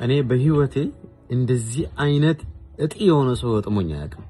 እኔ በህይወቴ እንደዚህ አይነት እጢ የሆነ ሰው ገጥሞኝ አያውቅም።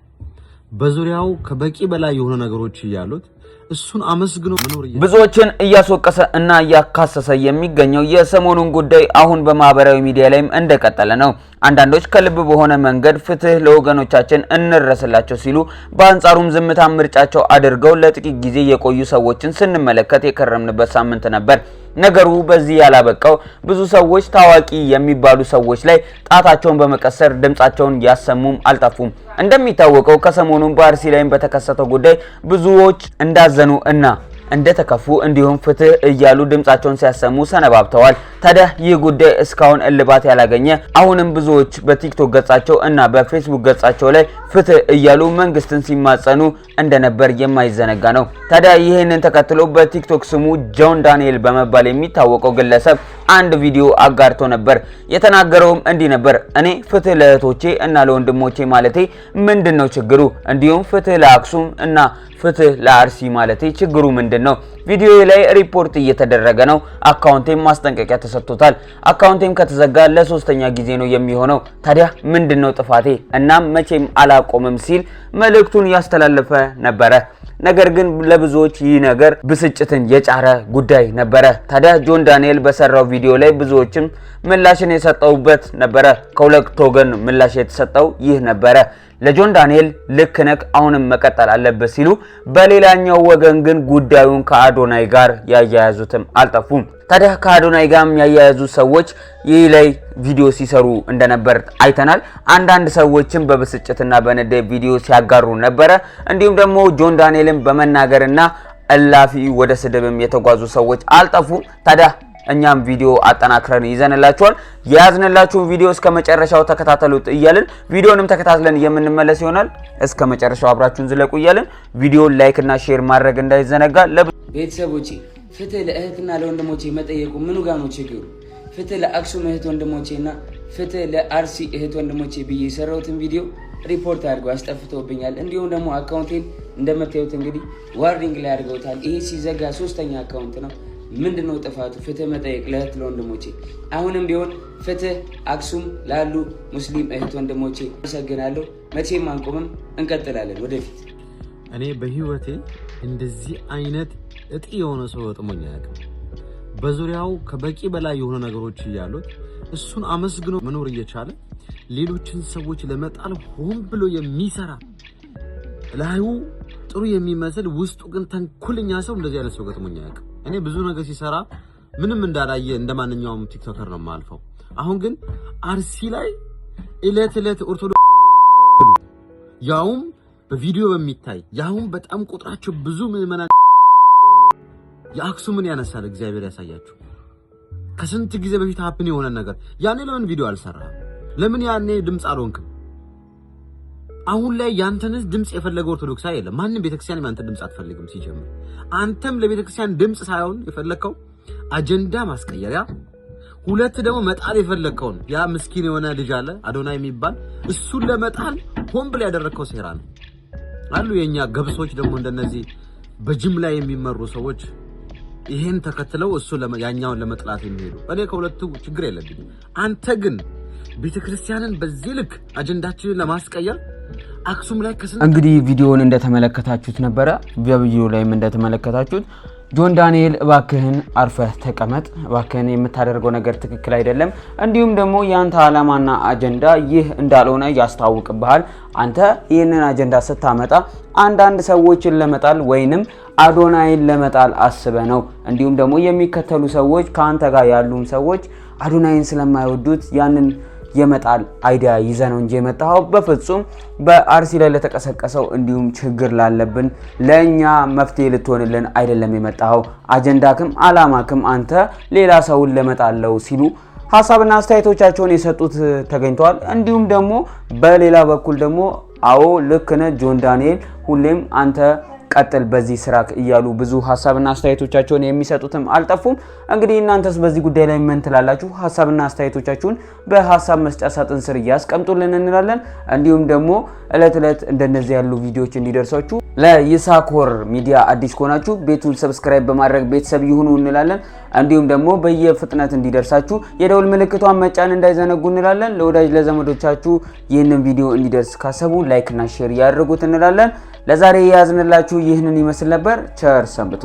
በዙሪያው ከበቂ በላይ የሆኑ ነገሮች እያሉት እሱን አመስግኖ መኖር ብዙዎችን እያስወቀሰ እና እያካሰሰ የሚገኘው የሰሞኑን ጉዳይ አሁን በማህበራዊ ሚዲያ ላይም እንደቀጠለ ነው። አንዳንዶች ከልብ በሆነ መንገድ ፍትህ ለወገኖቻችን እንድረስላቸው ሲሉ፣ በአንጻሩም ዝምታ ምርጫቸው አድርገው ለጥቂት ጊዜ የቆዩ ሰዎችን ስንመለከት የከረምንበት ሳምንት ነበር። ነገሩ በዚህ ያላበቃው ብዙ ሰዎች ታዋቂ የሚባሉ ሰዎች ላይ ጣታቸውን በመቀሰር ድምጻቸውን ያሰሙም አልጠፉም። እንደሚታወቀው ከሰሞኑን በአርሲ ላይም በተከሰተው ጉዳይ ብዙዎች እንዳዘኑ እና እንደተከፉ እንዲሁም ፍትህ እያሉ ድምጻቸውን ሲያሰሙ ሰነባብተዋል። ታዲያ ይህ ጉዳይ እስካሁን እልባት ያላገኘ፣ አሁንም ብዙዎች በቲክቶክ ገጻቸው እና በፌስቡክ ገጻቸው ላይ ፍትህ እያሉ መንግስትን ሲማጸኑ እንደነበር የማይዘነጋ ነው። ታዲያ ይህንን ተከትሎ በቲክቶክ ስሙ ጆን ዳንኤል በመባል የሚታወቀው ግለሰብ አንድ ቪዲዮ አጋርቶ ነበር። የተናገረውም እንዲህ ነበር። እኔ ፍትህ ለእህቶቼ እና ለወንድሞቼ ማለቴ ምንድን ነው ችግሩ? እንዲሁም ፍትህ ለአክሱም እና ፍትህ ለአርሲ ማለቴ ችግሩ ምንድን ነው? ቪዲዮ ላይ ሪፖርት እየተደረገ ነው። አካውንቴም ማስጠንቀቂያ ተሰጥቶታል። አካውንቴም ከተዘጋ ለሶስተኛ ጊዜ ነው የሚሆነው። ታዲያ ምንድን ነው ጥፋቴ? እናም መቼም አላቆምም ሲል መልእክቱን ያስተላለፈ ነበረ። ነገር ግን ለብዙዎች ይህ ነገር ብስጭትን የጫረ ጉዳይ ነበረ። ታዲያ ጆን ዳንኤል በሰራው ቪዲዮ ላይ ብዙዎችም ምላሽን የሰጠውበት ነበረ። ከሁለት ወገን ምላሽ የተሰጠው ይህ ነበረ። ለጆን ዳንኤል ልክ ነህ፣ አሁንም መቀጠል አለበት ሲሉ፣ በሌላኛው ወገን ግን ጉዳዩን ከአዶናይ ጋር ያያያዙትም አልጠፉም። ታዲያ ከአዶናይ ጋር ያያያዙ ሰዎች ይህ ላይ ቪዲዮ ሲሰሩ እንደነበር አይተናል። አንዳንድ ሰዎችም በብስጭትና በንዴት ቪዲዮ ሲያጋሩ ነበረ። እንዲሁም ደግሞ ጆን ዳንኤልን በመናገርና እላፊ ወደ ስድብም የተጓዙ ሰዎች አልጠፉም። ታዲያ እኛም ቪዲዮ አጠናክረን ይዘንላችኋል። የያዝንላችሁን ቪዲዮ እስከ መጨረሻው ተከታተሉት እያልን ቪዲዮንም ተከታትለን የምንመለስ ይሆናል። እስከ መጨረሻው አብራችሁን ዝለቁ እያልን ቪዲዮን like እና share ማድረግ እንዳይዘነጋ። ቤተሰቦቼ፣ ፍትህ ለእህትና ለወንድሞቼ መጠየቁ ምኑ ጋ ነው ችግሩ? ፍትህ ለአክሱም እህት ወንድሞቼና ፍትህ ለአርሲ እህት ወንድሞቼ ብዬ የሰራሁትን ቪዲዮ ሪፖርት አድርገው አስጠፍተውብኛል። እንዲሁም ደግሞ አካውንቴን እንደምታዩት እንግዲህ warning ላይ አድርገውታል። ይሄ ሲዘጋ ሶስተኛ አካውንት ነው። ምንድን ነው ጥፋቱ? ፍትህ መጠየቅ ለእህት ለወንድሞቼ። አሁንም ቢሆን ፍትህ አክሱም ላሉ ሙስሊም እህት ወንድሞቼ። አመሰግናለሁ። መቼም አንቆምም፣ እንቀጥላለን ወደፊት። እኔ በህይወቴ እንደዚህ አይነት እጢ የሆነ ሰው ገጥሞኝ አያውቅም። በዙሪያው ከበቂ በላይ የሆኑ ነገሮች እያሉት እሱን አመስግኖ መኖር እየቻለ ሌሎችን ሰዎች ለመጣል ሆን ብሎ የሚሰራ፣ ላዩ ጥሩ የሚመስል ውስጡ ግን ተንኮለኛ ሰው፣ እንደዚህ አይነት ሰው ገጥሞኝ አያውቅም። እኔ ብዙ ነገር ሲሰራ ምንም እንዳላየ እንደ ማንኛውም TikToker ነው የማልፈው። አሁን ግን አርሲ ላይ እለት እለት ኦርቶዶክስ ያውም በቪዲዮ በሚታይ፣ ያውም በጣም ቁጥራቸው ብዙ ምዕመናን የአክሱምን ያነሳል። እግዚአብሔር ያሳያችሁ። ከስንት ጊዜ በፊት happen የሆነ ነገር ያኔ ለምን ቪዲዮ አልሰራህም? ለምን ያኔ ድምፅ አልሆንክም? አሁን ላይ ያንተን ድምፅ የፈለገ ኦርቶዶክሳዊ የለም። ማንም ቤተክርስቲያን ያንተን ድምፅ አትፈልግም። ሲጀምር አንተም ለቤተክርስቲያን ድምፅ ሳይሆን የፈለግከው አጀንዳ ማስቀየሪያ፣ ሁለት ደግሞ መጣል የፈለግከውን ያ ምስኪን የሆነ ልጅ አለ አዶናይ የሚባል፣ እሱን ለመጣል ሆን ብለህ ያደረግከው ሴራ ነው። አሉ የኛ ገብሶች ደግሞ እንደነዚህ በጅምላ የሚመሩ ሰዎች ይሄን ተከትለው እሱ ያኛውን ለመጥላት የሚሄዱ፣ እኔ ከሁለቱ ችግር የለብኝም። አንተ ግን ቤተክርስቲያንን በዚህ ልክ አጀንዳችንን ለማስቀየር አክሱም ላይ ከስንት እንግዲህ ቪዲዮውን እንደተመለከታችሁት ነበረ። በቪዲዮ ላይም እንደተመለከታችሁት ጆን ዳንኤል እባክህን አርፈህ ተቀመጥ፣ እባክህን የምታደርገው ነገር ትክክል አይደለም፣ እንዲሁም ደግሞ የአንተ ዓላማና አጀንዳ ይህ እንዳልሆነ ያስታውቅብሃል። አንተ ይህንን አጀንዳ ስታመጣ አንዳንድ ሰዎችን ለመጣል ወይንም አዶናይን ለመጣል አስበህ ነው። እንዲሁም ደግሞ የሚከተሉ ሰዎች፣ ከአንተ ጋር ያሉም ሰዎች አዶናይን ስለማይወዱት ያንን የመጣል idea ይዘህ ነው እንጂ የመጣኸው በፍጹም በአርሲ ላይ ለተቀሰቀሰው እንዲሁም ችግር ላለብን ለእኛ መፍትሄ ልትሆንልን አይደለም የመጣኸው። አጀንዳክም አላማክም አንተ ሌላ ሰውን ለመጣለው ሲሉ ሀሳብና አስተያየቶቻቸውን የሰጡት ተገኝተዋል። እንዲሁም ደግሞ በሌላ በኩል ደግሞ አዎ ልክ ነህ ጆን ዳንኤል፣ ሁሌም አንተ ቀጥል በዚህ ስራ እያሉ ብዙ ሀሳብና አስተያየቶቻቸውን የሚሰጡትም አልጠፉም። እንግዲህ እናንተስ በዚህ ጉዳይ ላይ ምን ትላላችሁ? ሀሳብና አስተያየቶቻችሁን በሀሳብ መስጫ ሳጥን ስር እያስቀምጡልን እንላለን። እንዲሁም ደግሞ እለት እለት እንደነዚህ ያሉ ቪዲዮዎች እንዲደርሳችሁ ለይሳኮር ሚዲያ አዲስ ከሆናችሁ ቤቱን subscribe በማድረግ ቤተሰብ ይሁኑ እንላለን። እንዲሁም ደግሞ በየፍጥነት እንዲደርሳችሁ የደውል ምልክቷን መጫን እንዳይዘነጉ እንላለን። ለወዳጅ ለዘመዶቻችሁ ይህንን ቪዲዮ እንዲደርስ ካሰቡ like እና share ያድርጉት እንላለን። ለዛሬ የያዝንላችሁ ይህንን ይመስል ነበር። ቸር ሰንብቱ።